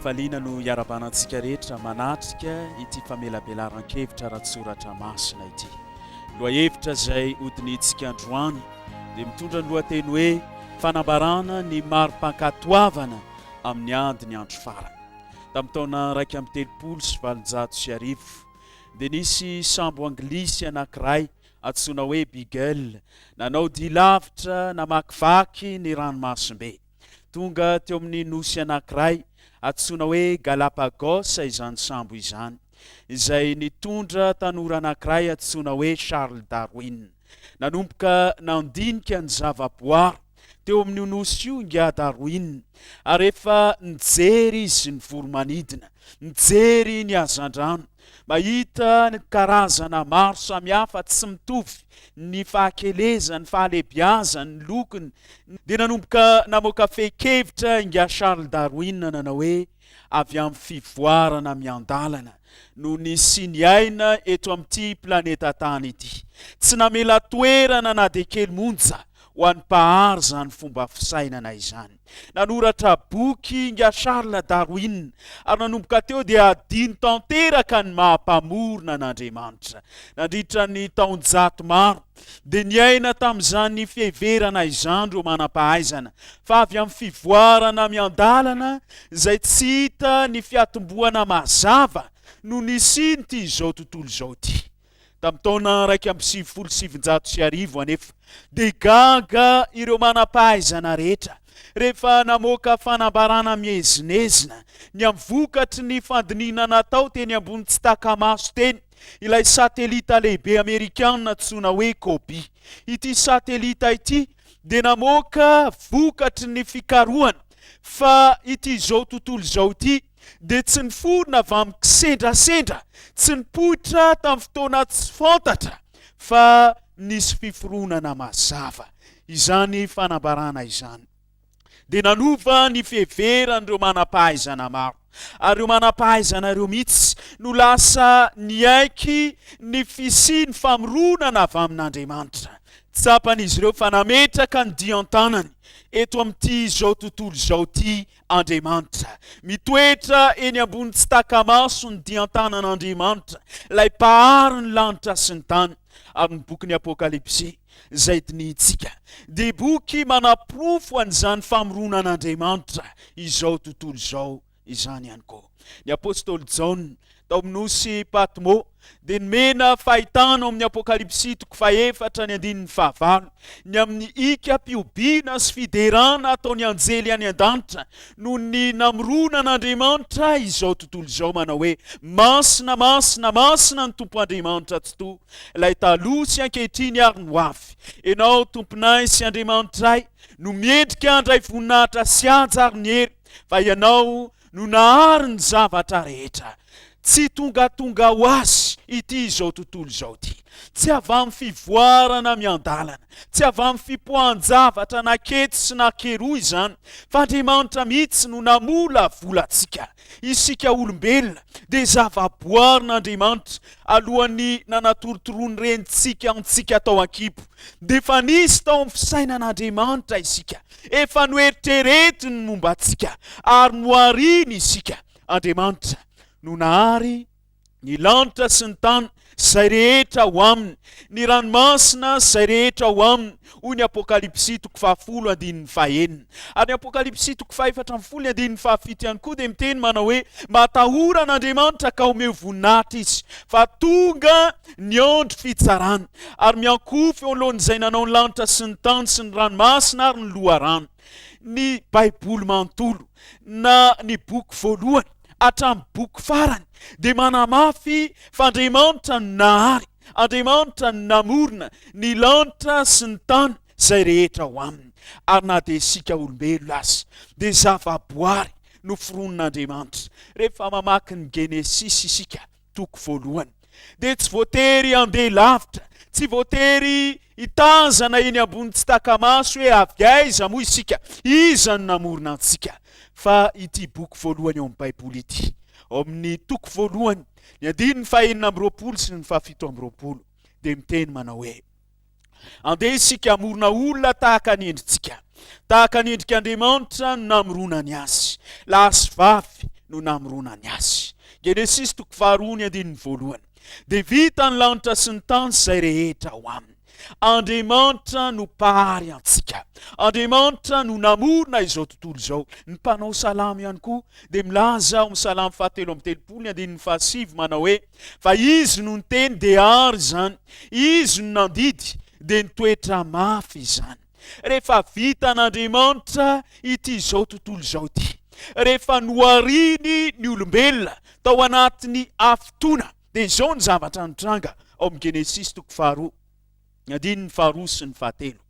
Am-pifaliana no iarahabana antsika rehetra manatrika ity famelabelaran-kevitra ara-tsoratra masina ity. Lohahevitra izay hodinihintsika androany dia mitondra ny lohateny hoe Fanambarana ny mari-pankatoavana amin'ny ady ny andro farany. Tamin'ny taona 1831 dia nisy sambo anglisy anankiray antsoina hoe Beagle nanao dia lavitra namakivaky ny ranomasimbe. Tonga teo amin'ny nosy anankiray antsoina hoe Galapagos izany sambo izany, izay nitondra tanora anankiray antsoina hoe Charles Darwin. Nanomboka nandinika ny zavaboary teo amin'io nosy io ingahy Darwin, ary efa nijery izy ny voro-manidina, nijery ny hazandrano, mahita ny karazana maro samihafa tsy mitovy ny fahakelezany, ny fahalehibiazany, ny lokony, dia nanomboka namoaka fehin-kevitra ingahy Charles Darwin nanao hoe, Avy amin'ny fivoarana miandalana no nisian'ny aina eto amin'ity planeta tany ity. Tsy namela toerana na dia kely monja ho an'ny Mpahary izany fomba fisainana izany. Nanoratra boky ingahy Charles Darwin ary nanomboka teo dia hadino tanteraka ny maha Mpamorona an'Andriamanitra. Nandritra ny taonjato maro dia niaina tamin'izany fiheverana izany ireo manam-pahaizana fa avy amin'ny fivoarana miandalana izay tsy hita ny fiatombohana mazava no nisian'ity izao tontolo izao ity. Tamin'ny taona 1991 anefa dia gaga ireo manam-pahaizana rehetra rehefa namoaka fanambarana miezinezina ny amin'ny vokatry ny fandinihina natao teny ambony tsy taka-maso teny ilay satelita lehibe amerikana antsoina hoe COBE. Ity satelita ity dia namoaka vokatry ny fikarohana fa ity izao tontolo izao ity dia tsy niforona avy amin'ny kisendrasendra, tsy nipoitra tamin'ny fotoana tsy fantatra fa nisy fiforonana mazava. Izany fanambarana izany dia nanova ny fiheveran'ireo manam-pahaizana maro, ary ireo manam-pahaizana ireo mihitsy no lasa niaiky ny fisian'ny famoronana avy amin'Andriamanitra. Tsapan'izy ireo fa nametraka ny dian-tanany eto amin'ity izao tontolo izao ity Andriamanitra. Mitoetra eny ambony tsy taka-maso ny dian-tanan'Andriamanitra, ilay Mpahary ny lanitra sy ny tany. Ary ny bokin'ny Apokalypsy, izay dinihintsika, dia boky manaporofo an'izany famoronan'Andriamanitra izao tontolo izao izany ihany koa. Ny apostoly Jaona, tao amin'ny nosy Patmo, dia nomena fahitana ao amin'ny Apokalypsy toko fahefatra ny andininy fahavalo, ny amin'ny hikam-pihobiana sy fiderana ataon'ny anjely any an-danitra noho ny namoronan'Andriamanitra izao tontolo izao, manao hoe, Masina, masina, masina ny Tompo Andriamanitra Tsitoha, ilay taloha sy ankehitriny ary ny ho avy. Ianao, Tomponay sy Andriamanitray, no miendrika handray voninahitra sy haja ary ny hery, fa Ianao no nahary ny zavatra rehetra. Tsy tongatonga ho azy ity izao tontolo izao ity. Tsy avy amin'ny fivoarana miandalana, tsy avy amin'ny fipoahan-javatra na ketsy sy na keroa izany, fa Andriamanitra mihitsy no namolavola antsika. Isika olombelona dia zavaboarin'Andriamanitra alohan'ny nanatorotoroan'ny renintsika antsika tao an-kibo. Dia efa nisy tao amin'ny fisainan'Andriamanitra isika. Efa noeritreretiny ny momba antsika ary nohariny isika. Andriamanitra no nahary ny lanitra sy ny tany sy izay rehetra ao aminy, ny ranomasina sy izay rehetra ao aminy, hoy ny Apokalypsy toko fahafolo andininy fahenina. Ary ny Apokalypsy toko fahefatra ambin'ny folo ny andininy fahafito ihany koa dia miteny manao hoe, Matahora an'Andriamanitra ka omeo voninahitra Izy, fa tonga ny andro fitsarana, ary miankohofa eo anoloan'izay nanao ny lanitra sy ny tany sy ny ranomasina ary ny loharano. Ny Baiboly manontolo, na ny boky voalohany hatramin'ny boky farany, dia manamafy fa Andriamanitra no nahary, Andriamanitra no namorona ny lanitra sy ny tany izay rehetra ao aminy. Ary na dia isika olombelona aza dia zavaboary noforonin'Andriamanitra. Rehefa mamaky ny Genesisy isika, toko voalohany, dia tsy voatery handeha lavitra, tsy voatery hitazana eny ambony tsy taka-maso hoe avy aiza moa isika, iza no namorona antsika, fa ity boky voalohany ao amin'ny Baiboly ity, ao amin'ny toko voalohany, ny andininy fahenina amby 20 sy ny fahafito amby 20, dia miteny manao hoe, Andeha isika hamorona olona tahaka ny endritsika. Tahaka ny endrik'Andriamanitra no namoronany azy. Lahy sy vavy. no namoronany azy. Genesisy toko faharoa ny andininy voalohany. Dia vita ny lanitra sy ny tany sy izay rehetra ao aminy. Andriamanitra no Mpahary antsika. Andriamanitra no namorona izao tontolo izao. Ny mpanao salamo ihany koa dia milaza ao amin'ny Salamo fahatelo amby telopolo ny andininy fahasivy manao hoe, Fa Izy no niteny dia ary izany, Izy no nandidy dia nitoetra mafy izany. Rehefa vitan'Andriamanitra ity izao tontolo izao ity, rehefa nohariny ny olombelona tao anatin'ny hafitoana, dia izao ny zavatra nitranga ao amin'ny Genesisy toko faharoa, ny andininy faharoa sy ny fahatelo.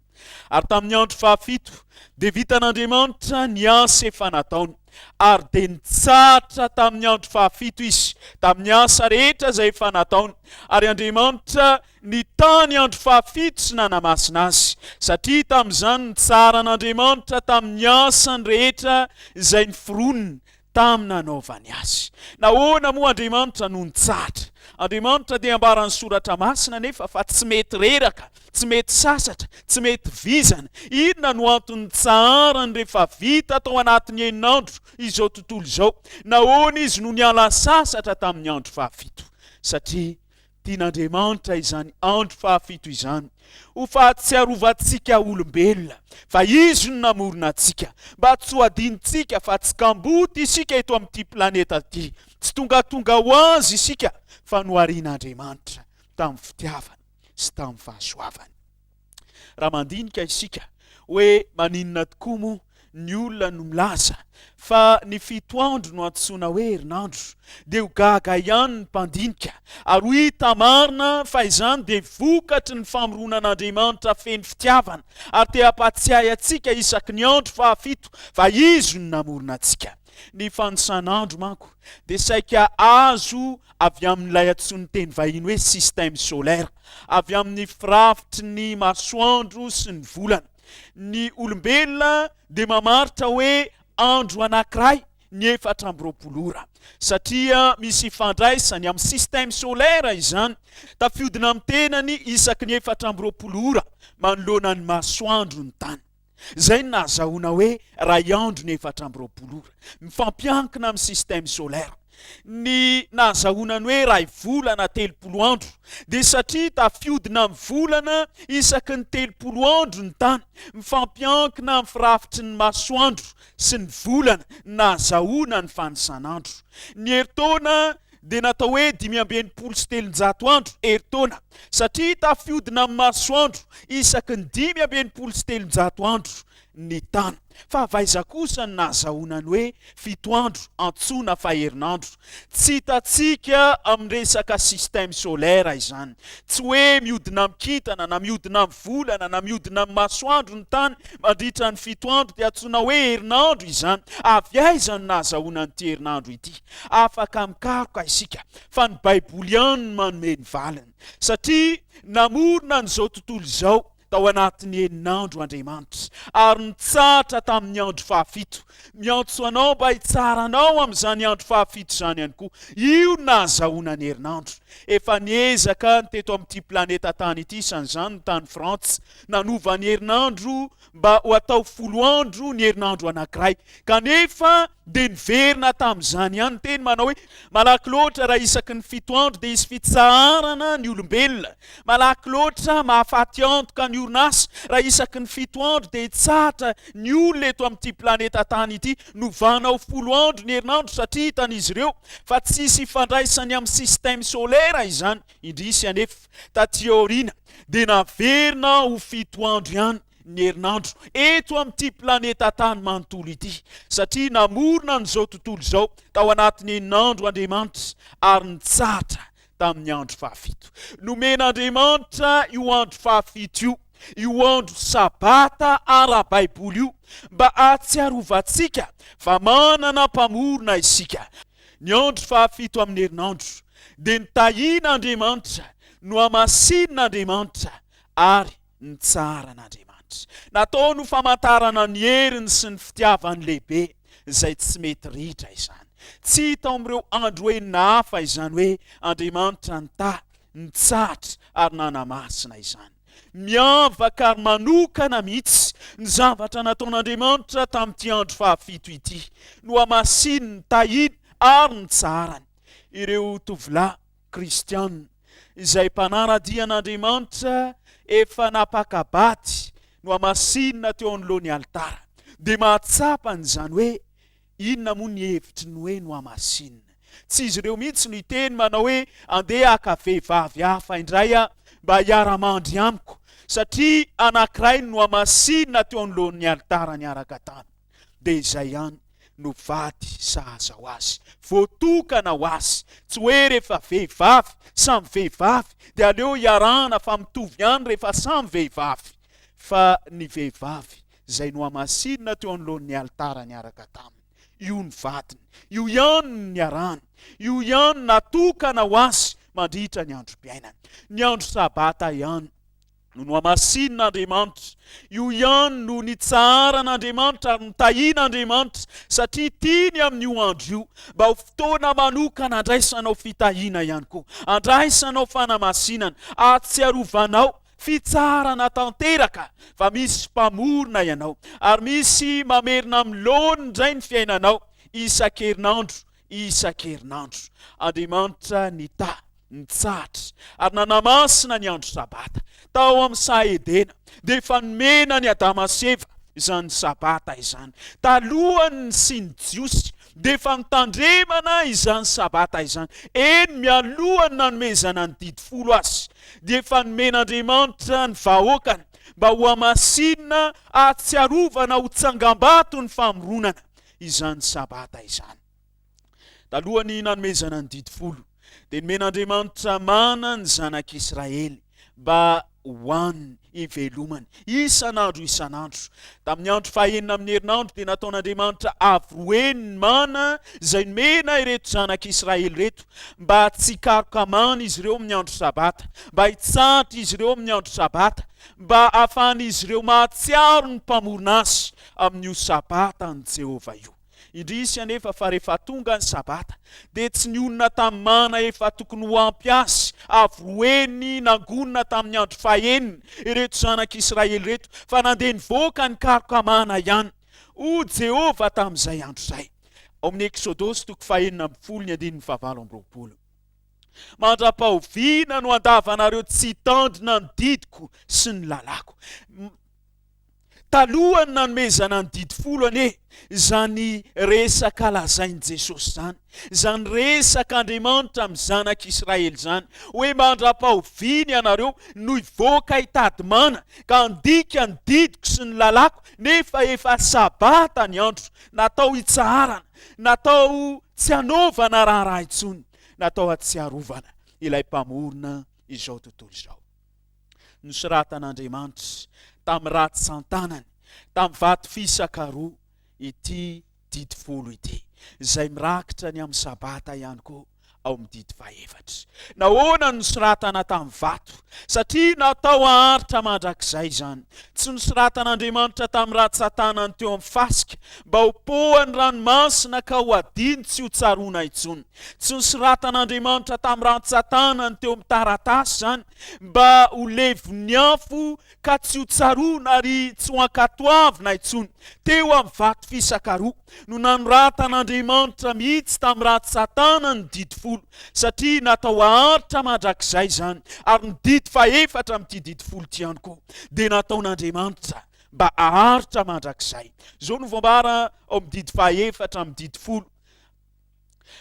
Ary tamin'ny andro fahafito dia vitan'Andriamanitra ny asa efa nataony, ary dia nitsahatra tamin'ny andro fahafito izy tamin'ny asa rehetra izay efa nataony, ary Andriamanitra nitahy ny andro fahafito sy nanamasina azy, satria tamin'izany nitsaharan'Andriamanitra tamin'ny asany rehetra izay noforoniny tamin'ny nanaovany azy. Nahoana moa Andriamanitra no nitsahatra? Andriamanitra dia ambaran'ny Soratra Masina anefa fa tsy mety reraka, tsy mety sasatra, tsy mety vizana. Inona no antony nitsaharany rehefa vita tao anatin'ny enin'andro izao tontolo izao? Nahoana izy no niala sasatra tamin'ny andro fahafito? Satria Tian'Andriamanitra izany andro fahafito izany ho fahatsiarovantsika olombelona fa Izy no namorona antsika, mba tsy ho adinontsika fa tsy kamboty isika eto amin'ity planeta ity, tsy tongatonga ho azy isika fa noharian'Andriamanitra tamin'ny fitiavany sy tamin'ny fahasoavany. Raha mandinika isika hoe maninona tokoa moa ny olona no milaza fa ny fito andro no antsoina hoe herinandro dia ho gaga ihany ny mpandinika ary ho hita marina fa izany dia vokatry ny famoronan'Andriamanitra feno fitiavana ary te hampatsiahy antsika isaky ny andro fahafito fa Izy no namorona antsika. Ny fanisan'andro manko dia saika azo avy amin'ilay antsoin'ny teny vahiny hoe système solaire, avy amin'ny firafitry ny masoandro sy ny volana. Ny olombelona dia mamaritra hoe andro anankiray ny 24 ora, satria misy ifandraisany amin'ny système solaire izany, tafiodina amin'ny tenany isaky ny 24 ora manoloana ny masoandro ny tany. Izay no nahazahoana hoe iray andro ny 24 ora. Mifampiankina amin'ny système solaire. Ny nahazahoana ny hoe iray volana 30 andro dia satria tafiodina amin'ny volana isaky ny 30 andro ny tany. Mifampiankina amin'ny firafitry ny masoandro sy ny volana no nahazahoana ny fanisan'andro. Ny herintaona dia natao hoe 365 andro, herintaona, satria tafiodina amin'ny masoandro isaky ny 365 andro ny tany. Fa avy aiza kosa no nahazahoana ny hoe fito andro antsoina fa herinandro? Tsy hitantsika amin'ny resaka système solaire izany. Tsy hoe mihodina amin'ny kintana na mihodina amin'ny volana na mihodina amin'ny masoandro ny tany mandritra ny fito andro dia antsoina hoe herinandro izany. Avy aiza no nahazahoana an'ity herinandro ity? Afaka mikaroka isika fa ny Baiboly ihany no manome ny valiny, satria namorona an'izao tontolo izao tao anatin'ny enin'andro Andriamanitra, ary nitsahatra tamin'ny andro fahafito. Miantso anao mba hitsara anao amin'izany andro fahafito izany ihany koa. Io no nahazahoana ny herinandro. Efa niezaka ny teto amin'ity planeta tany ity, isan'izany ny tany Frantsa, nanova ny herinandro mba ho atao folo andro ny herinandro anankiray, kanefa dia niverina tamin'izany ihany ny teny manao hoe, Malaky loatra raha isaky ny fito andro dia hisy fitsaharana ny olombelona. Malaky loatra mahafaty antoka ny orinasa raha isaky ny fito andro dia hitsahatra ny olona eto amin'ity planeta tany ity. Novana ho folo andro ny herinandro satria hitan'izy ireo fa tsy hisy ifandraisany amin'ny système solaire izany. Indrisy anefa, taty aoriana dia naverina ho fito andro ihany ny herinandro eto amin'ity planeta tany manontolo ity, satria namorona an'izao tontolo izao tao anatin'ny enin'andro Andriamanitra ary nitsahatra tamin'ny andro fahafito. Nomen'Andriamanitra io andro fahafito io, io andro Sabata ara-baiboly io, mba hahatsiarovantsika fa manana Mpamorona isika. Ny andro fahafito amin'ny herinandro dia nitahian'Andriamanitra, nohamasinin'Andriamanitra ary nitsaharan'Andriamanitra. Nataony ho famantarana ny heriny sy ny fitiavany lehibe izay tsy mety ritra izany. Tsy hita ao amin'ireo andro enina hafa izany hoe Andriamanitra nitahy, nitsahatra ary nanamasina izany. Miavaka ary manokana mihitsy ny zavatra nataon'Andriamanitra tamin'ity andro fahafito ity. Nohamasininy, nitahiny. ary nitsaharany. Ireo tovolahy kristiana izay mpanara-dia an'Andriamanitra efa nampaka-bady nohamasinina teo anoloan'ny alitara dia mahatsapa an'izany hoe inona moa ny hevitry ny hoe nohamasinina. Tsy izy ireo mihitsy no hiteny manao hoe andeha haka vehivavy hafa indray aho mba hiara-mandry amiko satria anankiray no nohamasinina teo anoloan'ny alitara niaraka taminy. Dia izay ihany no vady sahaza ho azy, voatokana ho azy. Tsy hoe rehefa vehivavy samy vehivavy dia aleo hiarahana fa mitovy ihany rehefa samy vehivavy. Fa ny vehivavy izay nohamasinina teo anoloan'ny alitara niaraka taminy, io ny vadiny, io ihany no niarahany, io ihany natokana ho azy mandritra ny androm-piainany. Ny andro sabata ihany no nohamasinin'Andriamanitra. Io ihany no nitsaharan'Andriamanitra ary notahian'Andriamanitra satria tiany amin'io andro io mba ho fotoana manokana andraisanao fitahiana ihany koa, andraisanao fanamasinana, ahatsiarovanao fitsaharana tanteraka fa misy Mpamorona ianao ary misy mamerina amin'ny laoniny indray ny fiainanao isan-kerinandro isan-kerinandro. Andriamanitra nitahy, nitsahatra, ary nanamasina ny andro Sabata. Tao amin'ny saha Edena, dia efa nomena an'i Adama sy Eva izany Sabata izany. Talohan'ny nisian'ny Jiosy, dia efa notandremana izany Sabata izany. Eny, mialohan'ny nanomezana ny Didy Folo azy, dia efa nomen'Andriamanitra ny vahoakany mba hohamasinina hahatsiarovana ho tsangambato ny famoronana izany Sabata izany. Talohan'ny nanomezana ny Didy Folo, dia nomen'Andriamanitra mana ny zanak'Israely mba hohaniny, hivelomany, isan'andro isan'andro. Tamin'ny andro fahenina amin'ny herinandro dia nataon'Andriamanitra avo roa heny ny mana izay nomena ireto zanak'Israely ireto mba tsy hikaroka mana izy ireo amin'ny andro Sabata, mba hitsahatra izy ireo amin'ny andro Sabata, mba hahafahan'izy ireo mahatsiaro ny Mpamorona azy amin'io Sabatan'i Jehovah io. Indrisy anefa fa rehefa tonga ny Sabata, dia tsy nionona tamin'ny mana efa tokony ho ampy azy avo roa heny nangonina tamin'ny andro fahenina ireto zanak'Israely ireto, fa nandeha nivoaka nikaroka mana ihany. Hoy Jehovah tamin'izay andro izay, ao amin'ny Eksodosy toko fahenina ambin'ny folo ny andininy fahavalo amby roapolo, Mandra-pahoviana no handavanareo tsy hitandrina ny didiko sy ny lalàko? Talohan'ny nanomezana ny Didy Folo anie izany resaka lazain'i Jesosy izany, izany resak'Andriamanitra amin'ny zanak'Israely izany, hoe mandra-pahoviana ianareo no hivoaka hitady mana ka handika ny didiko sy ny lalàko, nefa efa Sabata ny andro, natao hitsaharana, natao tsy hanaovana raharaha intsony, natao hahatsiarovana ilay Mpamorona izao tontolo izao. Nosoratan'Andriamanitra tamin'ny ratsan-tanany, tamin'ny vato fisaka roa, ity didy folo ity, izay mirakitra ny amin'ny Sabata ihany koa ao amin'ny didy fahefatra. Nahoana no nosoratana tamin'ny vato? Satria natao haharitra mandrakizay izany. Tsy nosoratan'Andriamanitra tamin'ny ratsan-tanany teo amin'ny fasika mba ho pohan'ny ranomasina ka ho hadino tsy ho tsaroana intsony. Tsy nosoratan'Andriamanitra tamin'ny rantsan-tanany teo amin'ny taratasy izany mba ho levon'ny afo ka tsy ho tsaroana ary tsy ho ankatoavina intsony. Teo amin'ny vato fisaka roa no nanoratan'Andriamanitra mihitsy tamin'ny ratsy Satana ny didy folo, satria natao haharitra mandrakizay izany, ary ny didy fahefatra amin'ity didy folo ity ihany koa dia nataon'Andriamanitra mba haharitra mandrakizay. Izao no voambara ao amin'ny didy fahefatra amin'ny didy folo.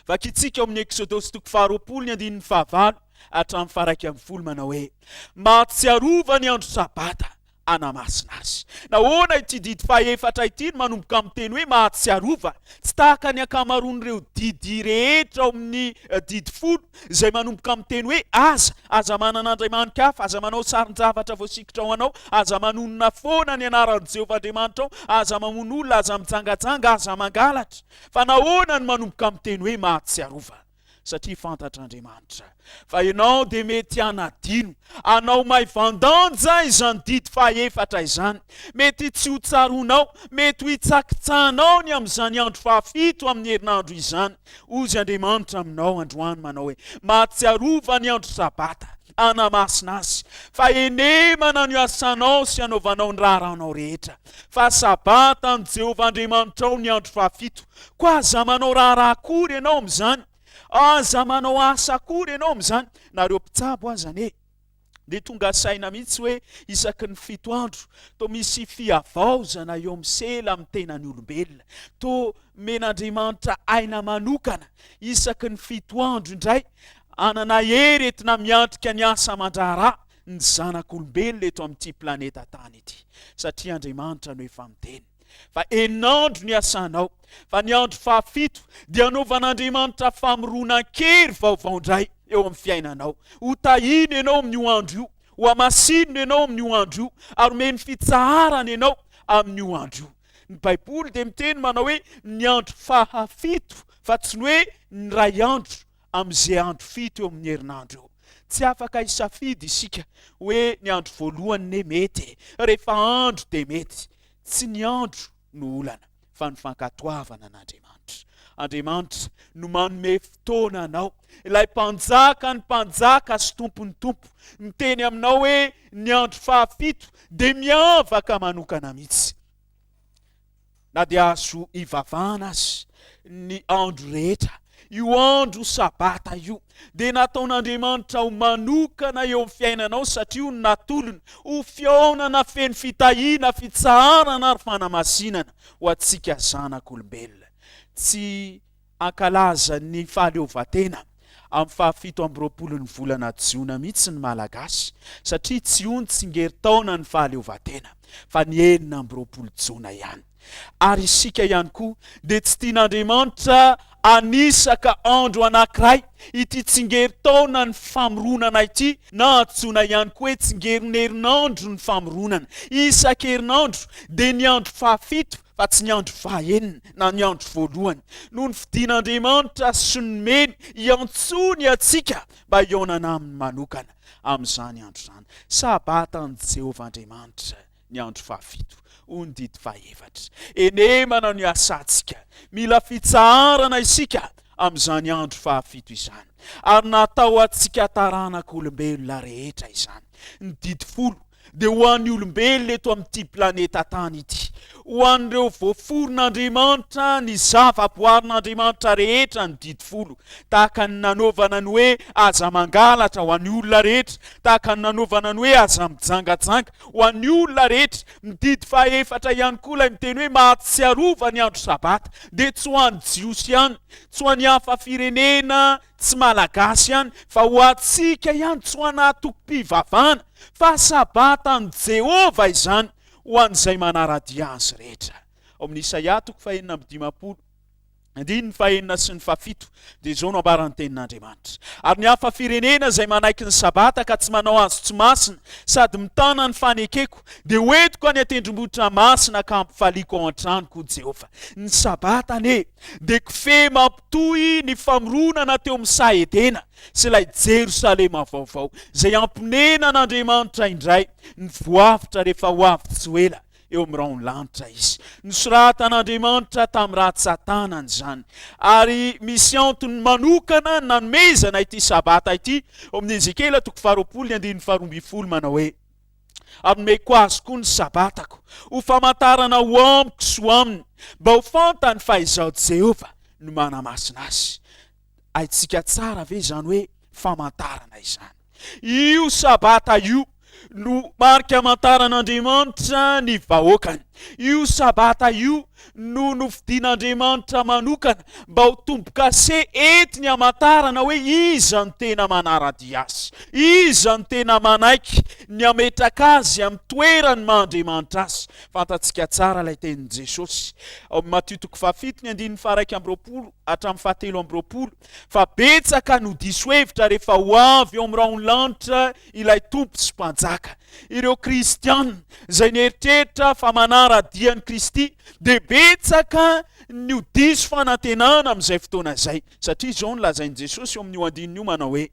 Vakintsika ao amin'ny Eksodosy toko faharoapolo ny andininy fahavalo hatramin'ny faha-11 manao hoe, Mahatsiarova ny andro Sabata hanamasina azy. Nahoana ity didy fahefatra ity no manomboka amin'ny teny hoe mahatsiarova? Tsy tahaka ny ankamaroan'ireo didy rehetra ao amin'ny didy folo izay manomboka amin'ny teny hoe aza, aza manana andriamani-kafa, aza manao sarin-javatra voasikotra ho anao, aza manonona foana ny anaran'i Jehovah Andriamanitrao, aza mamono olona, aza mijangajanga, aza mangalatra. Fa nahoana no manomboka miteny hoe mahatsiarova? Satria fantatr'Andriamanitra fa ianao dia mety hanadino, hanao maivan-danja izany didy fahefatra izany. Mety tsy ho tsaroanao, mety ho hitsakitsahanao ny amin'izany andro fahafito amin'ny herinandro izany. Hozy Andriamanitra aminao androany manao hoe, Mahatsiarova ny andro Sabata. Hanamasina azy. Fa henemana no iasanao sy anaovanao ny raharahanao rehetra. Fa Sabata an'i Jehovah Andriamanitrao ny andro fahafito. Koa aza manao raharaha akory ianao amin'izany. Aza manao asa akory ianao amin'izany. Nareo mpitsabo aza anie dia tonga saina mihitsy hoe isaky ny fito andro toa misy fihavaozana eo amin'ny sela amin'ny tenan'ny olombelona. Toa omen'Andriamanitra aina manokana isaky ny fito andro indray hanana hery entina miatrika ny asa aman-draharaha ny zanak'olombelona eto amin'ity planeta tany ity. Satria Andriamanitra no efa miteny fa enin'andro ny asanao, fa ny andro fahafito dia hanaovan'Andriamanitra famoronan-kery vaovao indray eo amin'ny fiainanao. Ho tahiny ianao amin'io andro io, ho hamasininy ianao amin'io andro io, ary homeny fitsaharana ianao amin'io andro io. Ny Baiboly dia miteny manao hoe ny andro fahafito fa tsy ny hoe ny iray andro amin'izay andro fito eo amin'ny herinandro eo. Tsy afaka hisafidy isika hoe ny andro voalohany ne mety e, rehefa andro dia mety. Tsy ny andro no olana fa ny fankatoavana an'Andriamanitra. Andriamanitra no manome fotoana anao, ilay Mpanjaka ny mpanjaka sy Tompon'ny tompo, miteny aminao hoe ny andro fahafito dia miavaka manokana mihitsy. Na dia azo ivavahana aza ny andro rehetra, io andro Sabata io dia nataon'Andriamanitra ho manokana eo amin'ny fiainanao satria io no natolony ho fihaonana feno fitahiana, fitsaharana ary fanamasinana ho antsika zanak'olombelona. Tsy Hankalaza ny fahaleovantena amin'ny fahafito amby roapolon'ny volana jona mihitsy ny Malagasy satria tsy io ny tsingerin-taona ny fahaleovantena fa ny 26 jona ihany. Ary isika ihany koa dia tsy tian'Andriamanitra hanisaka andro anankiray ity tsingerin-taona ny famoronana ity na antsoina ihany koa hoe tsingerin'herinandro ny famoronana. Isan-kerinandro dia ny andro fahafito fa tsy ny andro fahaenina na ny andro voalohany, no nofidin'Andriamanitra sy nomeny hiantsoany antsika mba hihaonana aminy manokana amin'izany andro izany. Sabatan'i Jehovah Andriamanitra ny andro fahafito, hoy ny didy fahefatra. Henemana no iasantsika. Mila fitsaharana isika amin'izany andro fahafito izany. Ary natao antsika taranak'olombelona rehetra izany. Ny didy folo dia ho an'ny olombelona eto amin'ity planeta tany ity, ho an'ireo voaforon'Andriamanitra, ny zavaboarin'Andriamanitra rehetra ny didy folo, tahaka ny nanaovana ny hoe aza mangalatra ho an'ny olona rehetra, tahaka ny nanaovana ny hoe aza mijangajanga ho an'ny olona rehetra. Ny didy fahaefatra ihany koa ilay miteny hoe mahatsiarova ny andro sabata dia tsy ho an'ny Jiosy ihany, tsy ho an'ny hafa firenena, Tsy Malagasy ihany fa ho antsika ihany, tsy ho anà tokom-pivavahana, fa Sabatan'i Jehovah izany ho an'izay manara-dia Azy rehetra. Ao amin'ny Isaia toko fahenina amby dimampolo, andininy fahenina sy ny fahafito, dia izao no ambaran'ny Tenin'Andriamanitra, Ary ny hafa firenena izay manaiky ny Sabata ka tsy manao azy tsy masina sady mitana ny fanekeko, dia hoentiko any an-tendrombohitra masina ka hampifaliako ao an-tranoko, hoy Jehovah. Ny Sabata anie dia kofehy mampitohy ny famoronana teo amin'ny saha Edena sy ilay Jerosalema vaovao, izay hamponenan'Andriamanitra indray ny voavotra rehefa ho avy tsy ho ela eo amin'ny rahon'ny lanitra izy. Nosoratan'Andriamanitra tamin'ny ratsan-tanany izany, ary misy antony manokana nanomezana ity Sabata ity ao amin'ny Ezekiela toko faharoapolo ny andininy faharoa ambin'ny folo manao hoe, Ary nomeko azy koa ny Sabatako, ho famantarana ho amiko sy ho aminy, mba ho fantany fa Izaho Jehovah no manamasina azy. Haintsika tsara ve izany hoe famantarana izany? Io Sabata io no marika amantaran'Andriamanitra ny vahoakany. Io Sabata io no nofidin'Andriamanitra manokana mba ho tombo-kase entiny hamantarana hoe iza no tena manara-dia Azy, iza no tena manaiky ny hametraka Azy amin'ny toerany maha Andriamanitra Azy. Fantatsika tsara ilay tenin'i Jesosy ao amin'ny Matio toko fahafito ny andininy faha-21 hatramin'ny faha-23 fa betsaka no diso hevitra rehefa ho avy eo amin'ny rahon'ny lanitra ilay Tompo sy Mpanjaka. Ireo Kristiana izay nieritreritra fa manara-dia an'i Kristy dia betsaka ny ho diso fanantenana amin'izay fotoana izay, satria izao no lazain'i Jesosy eo amin'io andininy io manao hoe,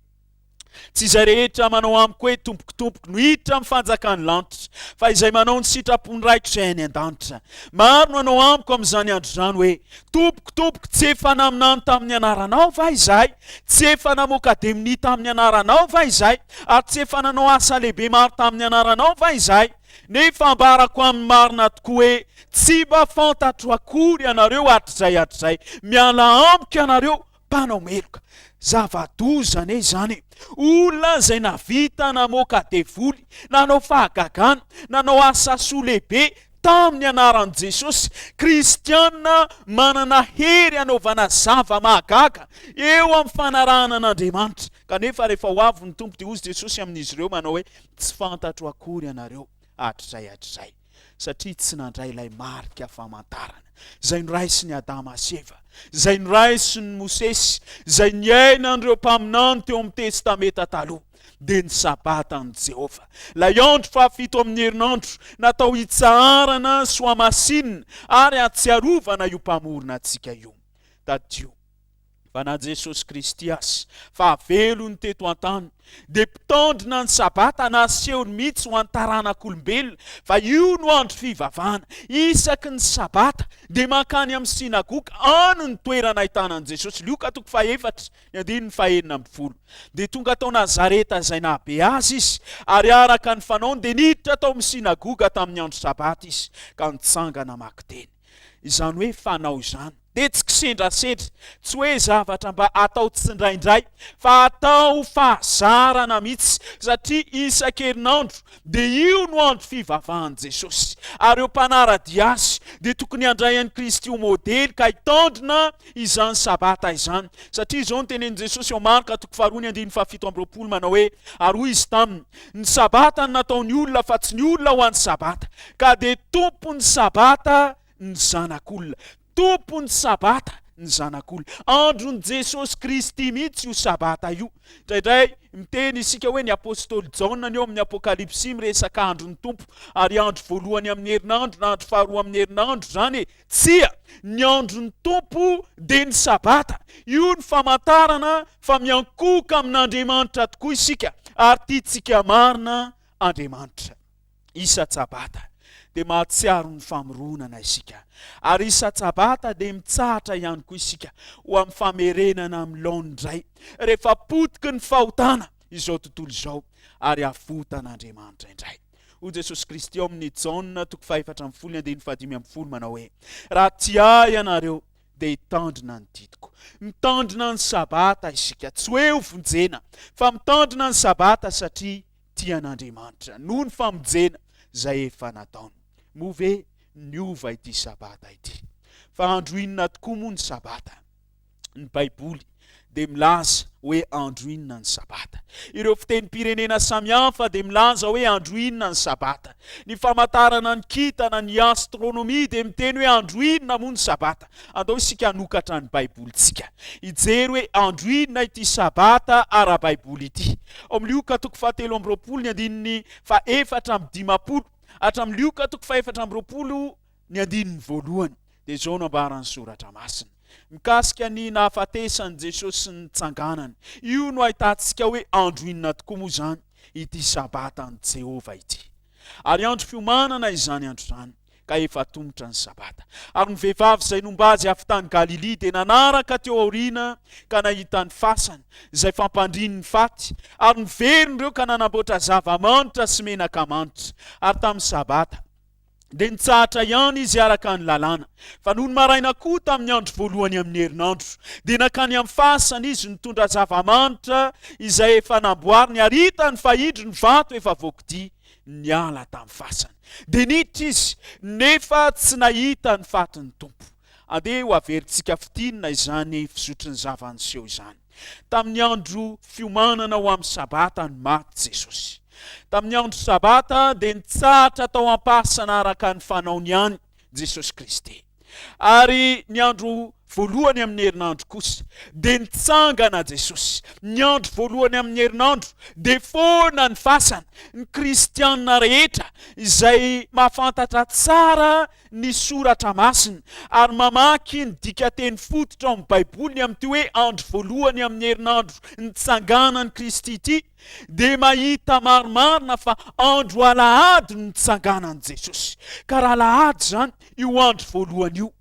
Tsy izay rehetra manao amiko hoe, Tompoko, Tompoko, no hiditra amin'ny fanjakan'ny lanitra, fa izay manao ny sitrapon'ny Raiko izay any an-danitra. Maro no hanao amiko amin'izany andro izany hoe, Tompoko, Tompoko, tsy efa naminany tamin'ny anaranao va izahay? Tsy efa namoaka demonia tamin'ny anaranao va izahay? Ary tsy efa nanao asa lehibe maro tamin'ny anaranao va izahay? Nefa ambarako aminy marina tokoa hoe, Tsy mba fantatro akory ianareo hatrizay hatrizay. Miala amiko ianareo, mpanao meloka. Zava-doza anie izany e! Olona izay nahavita namoaka devoly, nanao fahagagana, nanao asa soa lehibe tamin'ny anaran'i Jesosy, kristiana manana hery hanaovana zava-mahagaga eo amin'ny fanarahana an'Andriamanitra. Kanefa rehefa ho avy ny Tompo dia hozy Jesosy amin'izy ireo manao hoe, Tsy fantatro akory ianareo hatrizay hatrizay. Satria tsy nandray ilay marika famantarana izay noraisin'i Adama sy Eva, izay noraisin'i Mosesy, izay niainan'ireo mpaminany teo amin'ny Testamenta Taloha, dia ny Sabatan'i Jehovah. Ilay andro fahafito amin'ny herinandro, natao hitsaharana sy hohamasinina ary hahatsiarovana io Mpamorona antsika io. Tadidio. Fa na Jesosy Kristy aza, fahavelony teto an-tany, dia mpitandrina ny Sabata nasehony mihitsy ho an'ny taranak'olombelona fa io no andro fivavahana. Isaky ny Sabata dia mankany amin'ny synagoga, any ny toerana ahitana an'i Jesosy. Lioka toko fahefatra, ny andininy fahenina ambin'ny folo. Dia tonga tao Nazareta izay nahabe azy izy, ary araka ny fanaony dia niditra tao amin'ny synagoga tamin'ny andro Sabata izy, ka nitsangana hamaky teny. Izany hoe fanao izany dia tsy kisendrasendra, tsy hoe zavatra mba atao tsindraindray fa atao fahazarana mihitsy satria isan-kerinandro dia io no andro fivavahan'i Jesosy ary ireo mpanara-dia azy dia tokony handray an'i Kristy ho modely ka hitandrina izany Sabata izany satria izao no tenenin'i Jesosy ao Marka toko faharoa ny andininy faha-27 manao hoe ary hoy izy taminy Ny Sabata no nataon'ny olona fa tsy ny olona ho an'ny Sabata. Ka dia tompon'ny Sabata ny Zanak'olona. Tompon'ny Sabata ny Zanak'olona. Andron'i Jesosy Kristy mihitsy io Sabata io. Indraindray miteny isika hoe ny apostoly Jaona anie ao amin'ny Apokalypsy miresaka andron'ny Tompo ary andro voalohany amin'ny herinandro na andro faharoa amin'ny herinandro izany e. Tsia, ny andron'ny Tompo dia ny Sabata. Io ny famantarana fa miankohoka amin'Andriamanitra tokoa isika ary tiantsika marina Andriamanitra. Isa-tsabata dia mahatsiaro ny famoronana isika. Ary isa-tsabata dia mitsahatra ihany koa isika ho amin'ny famerenana amin'ny laoniny indray rehefa potiky ny fahotana izao tontolo izao ary avotan'Andriamanitra indray. Hoy Jesosy Kristy ao amin'ny Jaona toko faha-14 ny andininy faha-15 manao hoe, Raha tia Ahy ianareo, dia hitandrina ny didiko. Mitandrina ny Sabata isika, tsy hoe ho vonjena, fa mitandrina ny Sabata satria tia an'Andriamanitra noho ny famonjena izay efa nataony. Moa ve niova ity Sabata ity? Fa andro inona tokoa moa ny Sabata? Ny Baiboly dia milaza hoe andro inona ny Sabata. Ireo fitenim-pirenena samihafa dia milaza hoe andro inona ny Sabata. Ny famantarana ny kintana, ny astronomia dia miteny hoe andro inona moa ny Sabata. Andao isika hanokatra ny Baibolintsika, hijery hoe andro inona ity Sabata ara-baiboly ity. Ao amin'ny Lioka toko fahatelo amby roapolo ny andininy faha-54 hatramin'ny Lioka toko faha-24 ny andininy voalohany dia izao no ambaran'ny Soratra Masina mikasika ny nahafatesan'i Jesosy sy ny nitsanganany. Io no ahitantsika hoe andro inona tokoa moa izany ity Sabatan'i Jehovah ity. Ary andro fiomanana izany andro izany, ka efa atomotra ny Sabata. Ary ny vehivavy izay nomba azy avy tany Galilia dia nanaraka teo aoriana ka nahita ny fasany, izay fampandriany ny faty, ary niverina ireo ka nanamboatra zava-manitra sy menaka manitra. Ary tamin'ny Sabata, Dia nitsahatra ihany izy araka ny lalàna. Fa nony maraina koa tamin'ny andro voalohany amin'ny herinandro, dia nankany amin'ny fasana izy nitondra zava-manitra izay efa namboariny ary hitany fa indro ny vato efa voakodia niala tamin'ny fasana. Dia niditra izy, nefa tsy nahita ny fatin'ny Tompo. Andeha ho averintsika fintinina izany fizotry ny zava-niseho izany. Tamin'ny andro fiomanana ho amin'ny Sabata no maty Jesosy. Tamin'ny andro Sabata dia nitsahatra tao am-pasana araka ny fanaony ihany Jesosy Kristy. Ary ny andro voalohany amin'ny herinandro kosa dia nitsangana Jesosy. Ny andro voalohany amin'ny herinandro dia foana ny fasana. Ny kristiana rehetra izay mahafantatra tsara ny soratra masina ary mamaky ny dikateny fototra ao amin'ny Baiboly ny amin'ity hoe andro voalohany amin'ny herinandro nitsanganan'i Kristy ity dia mahita marimarina fa andro alahady no nitsanganan'i Jesosy. Ka raha alahady izany io andro voalohany io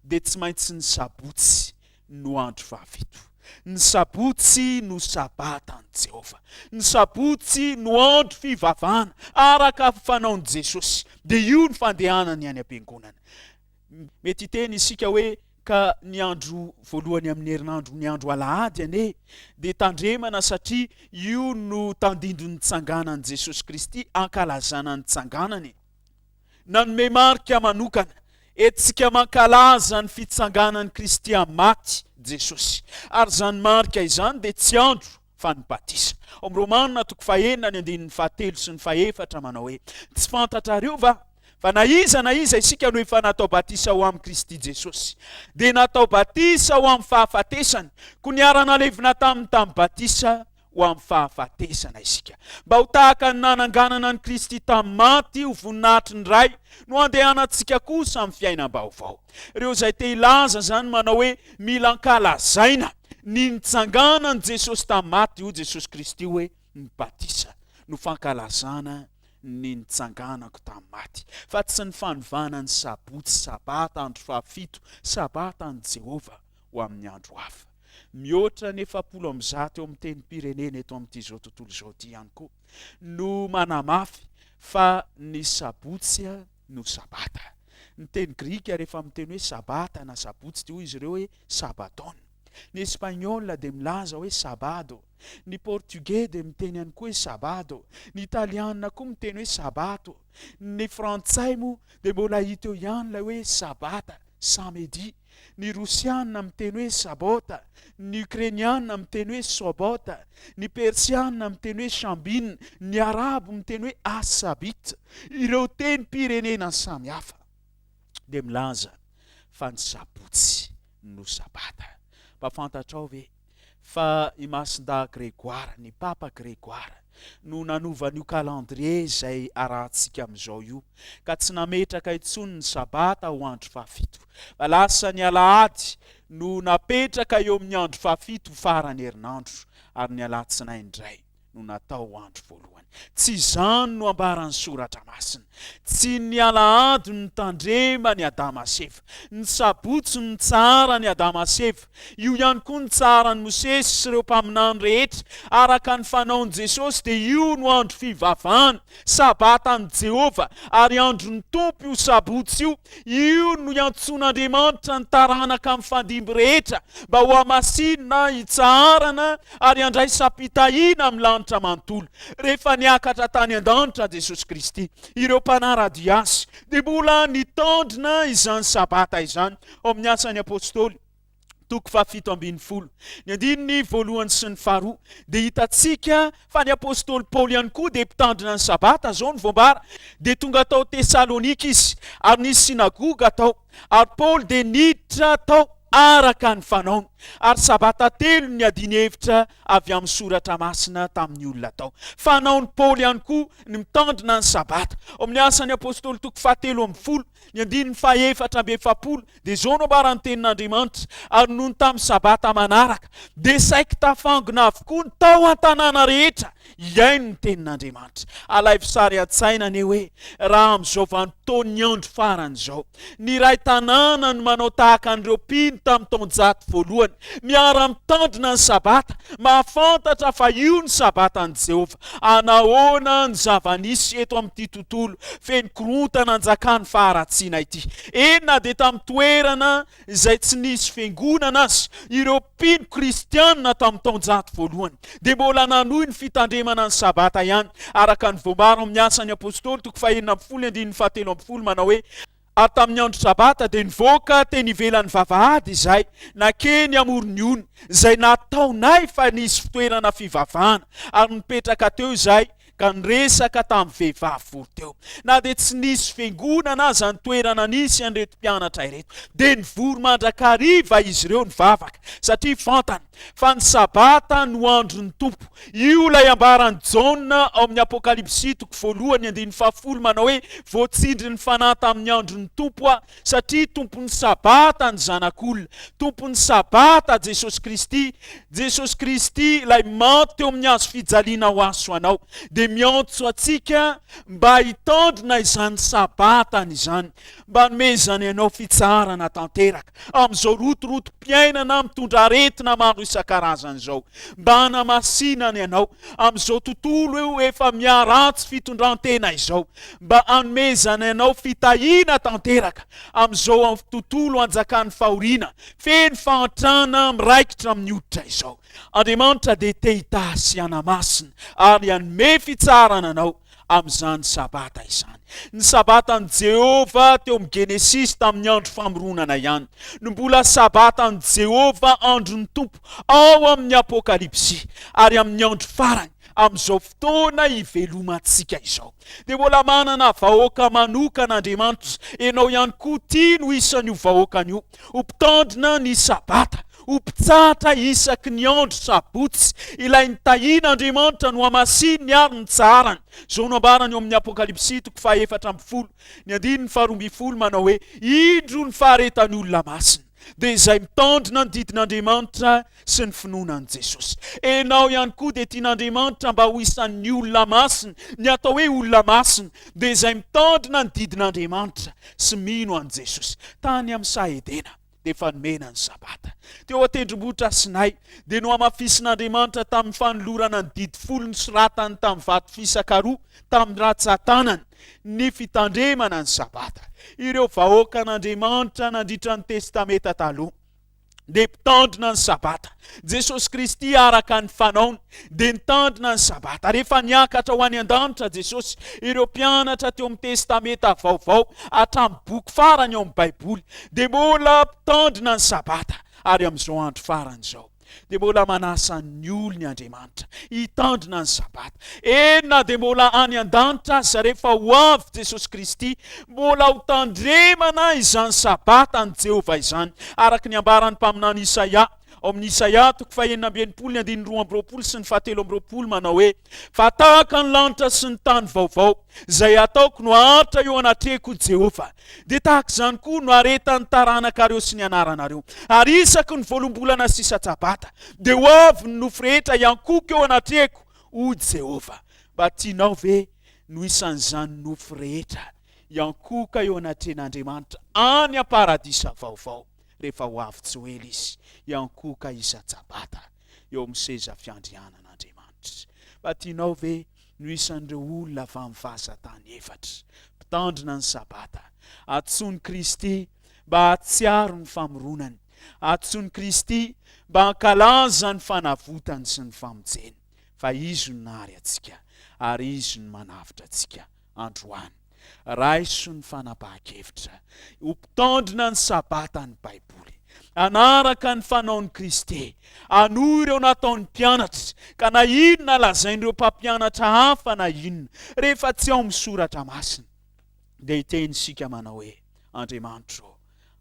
dia tsy maintsy ny sabotsy no andro fahafito. Ny sabotsy no Sabatan'i Jehovah. Ny sabotsy no andro fivavahana araka ny fanaon'i Jesosy. Dia io ny fandehanany any am-piangonana. Mety hiteny isika hoe ka ny andro voalohany amin'ny herinandro, ny andro alahady anie, dia tandremana satria io no tandindon'ny tsanganan'i Jesosy Kristy, ankalazana ny tsanganany. Nanome marika manokana entintsika mankalaza ny fitsanganan'i Kristy amin'ny maty Jesosy. Ary izany marika izany dia tsy andro fa ny batisa. Ao amin'ny Romana toko fahenina ny andininy fahatelo sy ny fahefatra manao hoe, Tsy fantatrareo va fa na iza na iza isika no efa natao batisa ho amin'i Kristy Jesosy, dia natao batisa ho amin'ny fahafatesany, koa niara-nalevina taminy tamin'ny batisa ho amin'ny fahafatesana isika. Mba ho tahaka ny nananganana an'i Kristy tamin'ny maty ho voninahitry ny Ray no andehanantsika kosa amin'ny fiainam-baovao. Ireo izay te hilaza izany manao hoe mila ankalazaina ny nitsanganan'i Jesosy tamin'ny maty, hoy Jesosy Kristy hoe ny batisa no fankalazana ny nitsanganako tamin'ny maty, fa tsy ny fanovana ny sabotsy, sabata, andro fahafito, sabata an'i Jehovah ho amin'ny andro hafa. Mihoatra ny 140 eo amin'ny tenim-pirenena eto amin'ity izao tontolo izao ity ihany koa no manamafy fa ny sabotsy no sabata. Ny teny grika rehefa miteny hoe sabata na sabotsy dia hoy izy ireo hoe sabaton. Ny espaniola dia milaza hoe sabado. Ny portugais dia miteny ihany koa hoe sabado. Ny italiana koa miteny hoe sabato. Ny frantsay moa dia mbola hita eo ihany ilay hoe sabata, samedi. Ny Rosiana miteny hoe Sabota, ny Ukrainiana miteny hoe Sobota, ny Persiana miteny hoe Shambin, ny Arabo miteny hoe As-Sabit. Ireo tenim-pirenena samy hafa dia milaza fa ny Sabotsy no Sabata. Mba fantatrao ve fa i Masindahy Grégoire, ny Papa Grégoire, no nanova an'io calendrier izay arahantsika amin'izao io, ka tsy nametraka intsony ny Sabata ho andro fahafito, fa lasa ny Alahady no napetraka eo amin'ny andro fahafito ho faran'ny herinandro, ary ny Alatsinainy indray no natao ho andro voalohany. Tsy izany no ambaran'ny Soratra Masina. Tsy ny Alahady no nitandreman'i Adama sy Eva. Ny Sabotsy no nitsaharan'i Adama sy Eva. Io ihany koa nitsaharan'i Mosesy sy ireo mpaminany rehetra. Araka ny fanaon'i Jesosy dia io no andro fivavahana, Sabatan'i Jehovah, ary andron'ny Tompo io Sabotsy io. Io no iantsoan'Andriamanitra ny taranaka mifandimby rehetra mba hohamasinina, hitsaharana ary handraisam-pitahiana amin'ny lanitra manontolo. Rehefa niakatra tany an-danitra Jesosy Kristy, ireo mpanara-dia Azy dia mbola nitandrina izany Sabata izany. Ao amin'ny Asan'ny Apostoly, toko fahafito ambin'ny folo, ny andininy voalohany sy ny faharoa, dia hitantsika fa ny apostoly Paoly ihany koa dia mpitandrina ny Sabata, izao no voambara, Dia tonga tao Tesalonika izy, ary nisy synagoga tao, ary Paoly dia niditra tao araka ny fanaony, ary Sabata telo no niadiany hevitra avy amin'ny Soratra Masina tamin'ny olona tao. Fanaon'i Paoly ihany koa ny mitandrina ny Sabata. Ao amin'ny Asan'ny Apostoly toko fahatelo ambin'ny folo, ny andininy faha-44, Dia izao no ambaran'ny tenin'Andriamanitra, Ary nony tamin'ny Sabata manaraka, dia saiky tafangona avokoa ny tao an-tanàna rehetra hihaino ny tenin'Andriamanitra. Alaivo sary an-tsaina anie hoe raha amin'izao vanim-potoan'ny andro farany izao, ny iray tanàna no manao tahaka an'ireo mpino tamin'ny taonjato voalohany, miara-mitandrina ny Sabata, mahafantatra fa io ny Sabatan'i Jehovah. Anahoana ny zava-nisy eto amin'ity tontolo feno korontana anjakan'ny faharatsiana ity? Eny, na dia tamin'ny toerana izay tsy nisy fiangonana aza, ireo mpino kristianina tamin'ny taonjato voalohany dia mbola nanohy ny fitandremana ny Sabata ihany, araka ny voambara ao amin'ny Asan'ny Apostoly toko fahenina ambin'ny folo andininy fahatelo ambin'ny folo manao hoe, Ary tamin'ny andro Sabata dia nivoaka teny ivelan'ny vavahady izahay, nankeny amoron'ny ony, izay nataonay fa nisy fitoerana fivavahana, ary nipetraka teo izahay. ka niresaka tamin'ny vehivavy vory teo. Na dia tsy nisy fiangonana aza ny toerana nisy an'ireto mpianatra ireto, dia nivory mandrakariva izy ireo nivavaka, satria fantany fa ny Sabata no andron'ny Tompo. Io ilay ambaran'i Jaona ao amin'ny Apokalypsy toko voalohany andininy fahafolo manao hoe, Voatsindrin'ny Fanahy tamin'ny andron'ny Tompo aho, satria Tompon'ny Sabata ny Zanak'olona. Tompon'ny Sabata Jesosy Kristy. Jesosy Kristy ilay maty teo amin'ny hazo fijaliana ho ahy sy ho anao dia miantso antsika mba hitandrina izany Sabatany izany, mba hanomezany anao fitsaharana tanteraka amin'izao rotorotom-piainana mitondra aretina maro isan-karazany izao, mba hanamasinany anao amin'izao tontolo efa miharatsy fitondran-tena izao, mba hanomezany anao fitahiana tanteraka amin'izao tontolo anjakan'ny fahoriana feno fahantrana miraikitra amin'ny hoditra izao. Andriamanitra dia te hitahy sy hanamasina ary hanome fitsaharana anao amin'izany Sabata izany. Ny Sabatan'i Jehovah teo amin'ny Genesisy tamin'ny andro famoronana ihany no mbola Sabatan'i Jehovah andron'ny Tompo ao amin'ny Apokalypsy ary amin'ny andro farany amin'izao fotoana ivelomantsika izao. Dia mbola manana vahoaka manokana Andriamanitra. Ianao ihany koa tiany ho isan'io vahoakany io, ho mpitandrina ny Sabata, ho mpitsahatra isaky ny andro Sabotsy. Ilay nitahian'Andriamanitra nohamasininy ary nitsaharany. Izao no ambarany ao amin'ny Apokalypsy toko faha-14, ny andininy faha-12 manao hoe, Indro ny faharetan'ny olona masina. dia izay mitandrina ny didin'Andriamanitra sy ny finoana an'i Jesosy. Enao ihany koa dia tian'Andriamanitra mba ho isan'ny olona masina. Ny atao hoe olona masina dia izay mitandrina ny didin'Andriamanitra sy mino an'i Jesosy. Tany amin'ny saha Edena dia efa nomena ny Sabata. Teo an-tendrombohitra Sinay dia nohamafisin'Andriamanitra tamin'ny fanolorana ny didy folo nosoratany tamin'ny vato fisaka roa tamin'ny ratsan-tanany ny fitandremana ny Sabata. Ireo vahoakan'Andriamanitra nandritra ny Testamenta Taloha dia mpitandrina ny Sabata. Jesosy Kristy araka ny fanaony dia nitandrina ny Sabata. Rehefa niakatra ho any an-danitra Jesosy, ireo mpianatra teo amin'ny Testamenta Vaovao hatramin'ny boky farany ao amin'ny Baiboly dia mbola mpitandrina ny Sabata ary amin'izao andro farany izao. dia mbola manasa ny olony Andriamanitra hitandrina ny Sabata. Eny na dia mbola any an-danitra aza rehefa ho avy Jesosy Kristy, mbola ho tandremana izany Sabatan'i Jehovah izany, araka ny ambaran'ny mpaminany Isaia ao amin'ny Isaia toko fahenina amby enimpolo ny andininy 22 sy ny fahatelo amby 20 manao hoe, Fa tahaka ny lanitra sy ny tany vaovao izay hataoko no haharitra eo anatrehiko Jehovah, Dia tahaka izany koa no haretan'ny taranakareo sy ny anaranareo. Ary isaky ny voaloham-bolana sy isa-tsabata, dia ho avy ny nofo rehetra hiankohoka eo anatrehako, hoy Jehovah. Mba tianao ve no isan'izany nofo rehetra hiankohoka eo anatrehan'Andriamanitra any am-paradisa vaovao, rehefa ho avy tsy ho ela izy hiankohoka isa-tsabata eo amin'ny seza fiandrianan'Andriamanitra? Mba tianao ve no isan'ireo olona avy amin'ny vazan-tany efatra, mpitandrina ny Sabata. Antsoin'i Kristy mba hahatsiaro ny famoronany. Antsoin'i Kristy mba hankalaza ny fanavotany sy ny famonjeny. Fa Izy no nahary antsika, ary Izy no manavotra antsika androany. Raiso ny fanapahan-kevitra ho mpitandrina ny Sabata ny Baiboly. Hanaraka ny fanaon'i Kristy, hanohy ireo nataon'ny mpianatra, ka na inona lazain'ireo mpampianatra hafa na inona, rehefa tsy ao amin'ny Soratra Masina, dia hiteny isika manao hoe, Andriamanitra ô,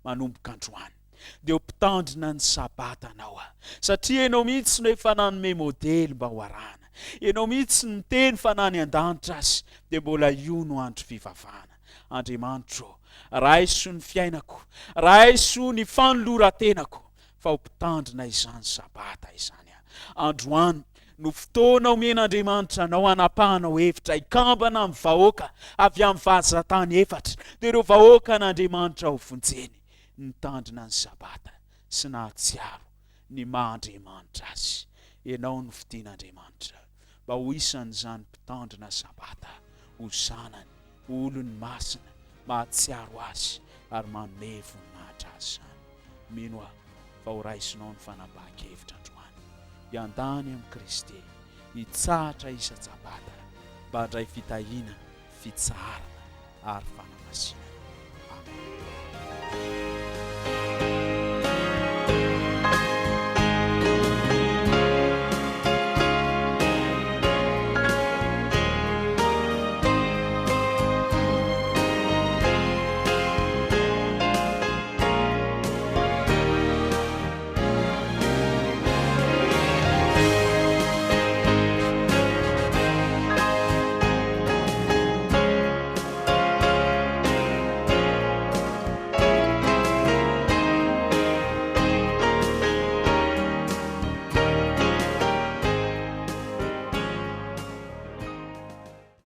manomboka androany, dia ho mpitandrina ny Sabatanao aho, satria Ianao mihitsy no efa nanome modely mba ho arahana. Ianao mihitsy no niteny fa na any an-danitra aza, dia mbola io no andro fivavahana. Andriamanitro ô, raiso ny fiainako, raiso ny fanoloran-tenako, fa ho mpitandrina izany Sabata izany aho. Androany no fotoana omen'Andriamanitra anao hanapahanao hevitra hikambana amin'ny vahoaka avy amin'ny vazan-tany efatra, dia ireo vahoakan'Andriamanitra ho vonjeny, nitandrina ny Sabata sy nahatsiaro ny maha Andriamanitra azy. Ianao no fidin'Andriamanitra mba ho isan'izany mpitandrina Sabata, ho zanany, ho olony masina, mahatsiaro Azy ary manome voninahitra Azy izany. Mino aho fa ho raisinao ny fanapahan-kevitra androany, hiandany amin'i Kristy, hitsahatra isa-tsabata mba handray fitahiana, fitsaharana ary fanamasinana.